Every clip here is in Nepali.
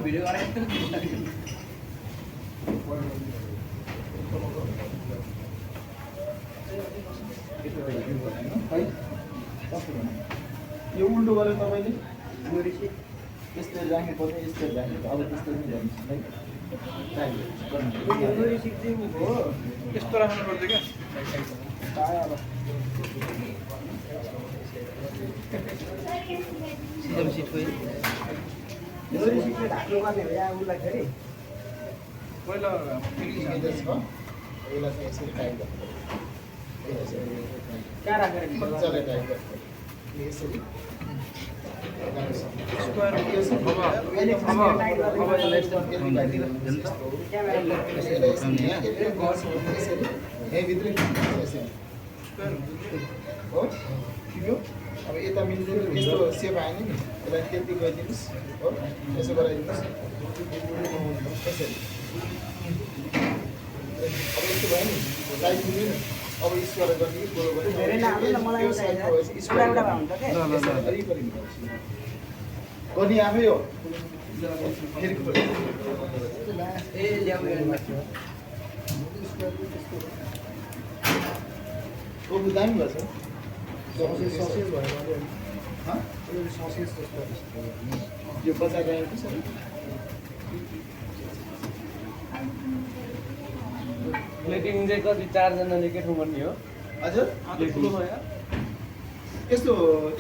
भिडियो यो उल्टो गरेर तपाईँले यस्तो राख्नु पर्ने यस्तो राख्नु अब त्यस्तो पनि गर्नु यस्तो राख्नु पर्छ क्या पहिला अब यता मिल्दैन यस्तो सेप आएन नि यसलाई त्यति गरिदिनुहोस् हो यसो गराइदिनुहोस् यसरी अब यस्तो भयो नि टाइट मिल्यो नि अब स्क्वायर गरिदिनु गोलो गर्ने आफै हो फेरि दामी भएछ यो बजार गएको छ प्लेटिङ चाहिँ कति 4 जनाले के ठाउँ गर्ने हो हजुर यस्तो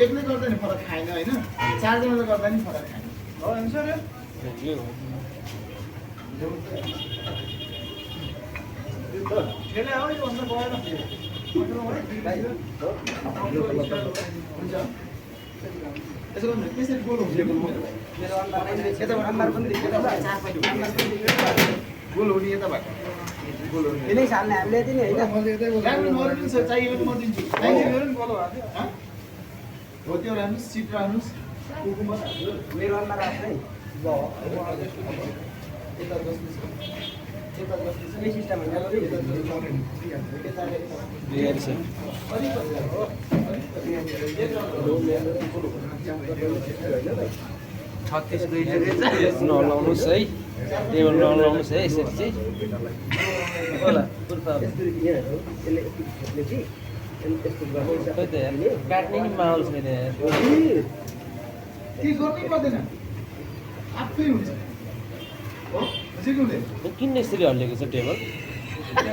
एक्लै गर्दा नि फरक खाएन होइन 4 जनाले गर्दा नि फरक खाएन हो सर ठेले आउने भन्दा गएन यसो गर्नु त्यसरी गोल हुन्छ गोल हुने यताबाट गोल हुने यही सालले हामीले यति नै हैन राम्रो छ चाहिएको म दिन्छु हो त्यो राम्रो सिट राख्नुस् कुकुममा मेरो अनुहार आफ्नै ल यता बस्नुस् यता बस्नुस् यही सिस्टम हैन नलाउनुहोस् है टेबल नलाउनुहोस् है यसरी चाहिँ होला काट्ने नि माहौल छैन के गर्नै पर्दैन आफै हुन्छ हो बुझ्नुहुँदै किन यसरी हल्लेको छ टेबल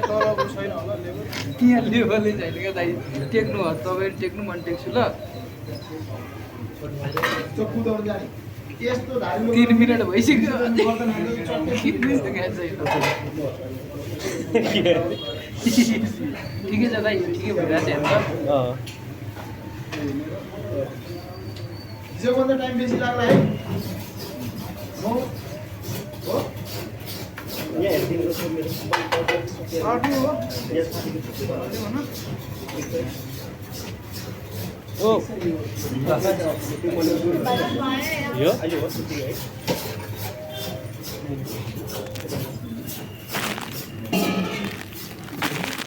तलको छैन होला लेभल यहाँ लेभलले छैन क्या दाइ टेक्नु हो तपाईँ टेक्नु मन टेक्छु ल कुदाउनु जाने यस्तो धारी 3 मिनेट भइसक्यो ठिकै छ दाइ ठिकै भइरहेको छ हिजोभन्दा टाइम बेसी लाग्ला है हो ओ यो